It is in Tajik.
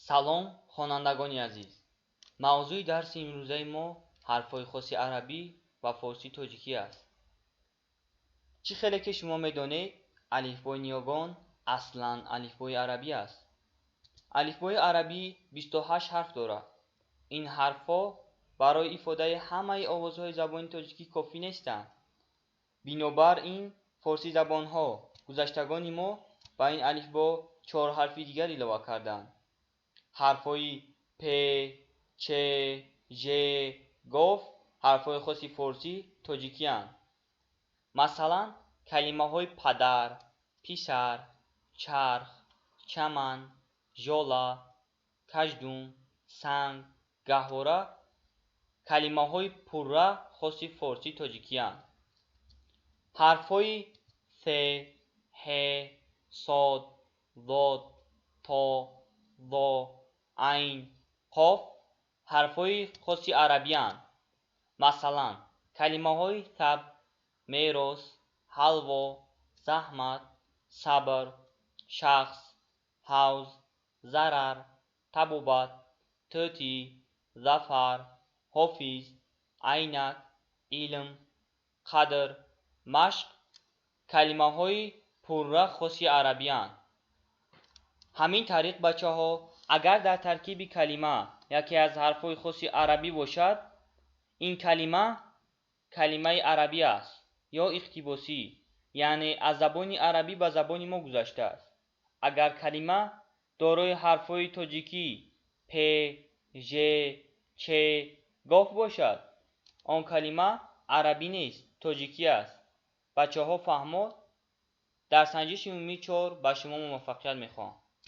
Салом, хонандагони азиз! Мавзӯи дарси имрӯзаи мо ҳарфҳои хоси арабӣ ва форсии тоҷикӣ аст. Чӣ хеле ки шумо медонед, алифбои ниёгон аслан алифбои арабӣ аст. Алифбои арабӣ 28 ҳарф дорад. Ин ҳарфҳо барои ифодаи ҳамаи овозҳои забони тоҷикӣ кофӣ нестанд. Бинобар ин форсизабонҳо, гузаштагони мо, ба ин алифбо чор ҳарфи дигар илова карданд. Ҳарфҳои п, ч, ж, гоф ҳарфҳои хоси форсӣ тоҷикиянд. Масалан, калимаҳои падар, писар, чарх, чаман, жола, каждум, санг, гаҳвора калимаҳои пурра хоси форсӣ тоҷикиянд. Ҳарфҳои с, ҳ, сод, зод, то, зо, айн, қоф ҳарфҳои хоси арабиянд. Масалан, калимаҳои сабр, мерос, ҳалво, заҳмат, сабр, шахс, ҳавз, зарар, табобат, тӯтӣ, зафар, ҳофиз, айнак, илм, қадр, машқ калимаҳои пурра хоси арабиянд. Ҳамин тариқ, бачаҳо, агар дар таркиби калима яке аз ҳарфҳои хоси арабӣ бошад, ин калима калимаи арабӣ аст ё иқтибосӣ, яъне аз забони арабӣ ба забони мо гузаштааст. Агар калима дорои ҳарфҳои тоҷикӣ п, ж, ч, гоф бошад, он калима арабӣ нест, тоҷикӣ аст. Бачаҳо, фаҳмо? Дар санҷиши умумии чор ба шумо муваффақият мехоҳам.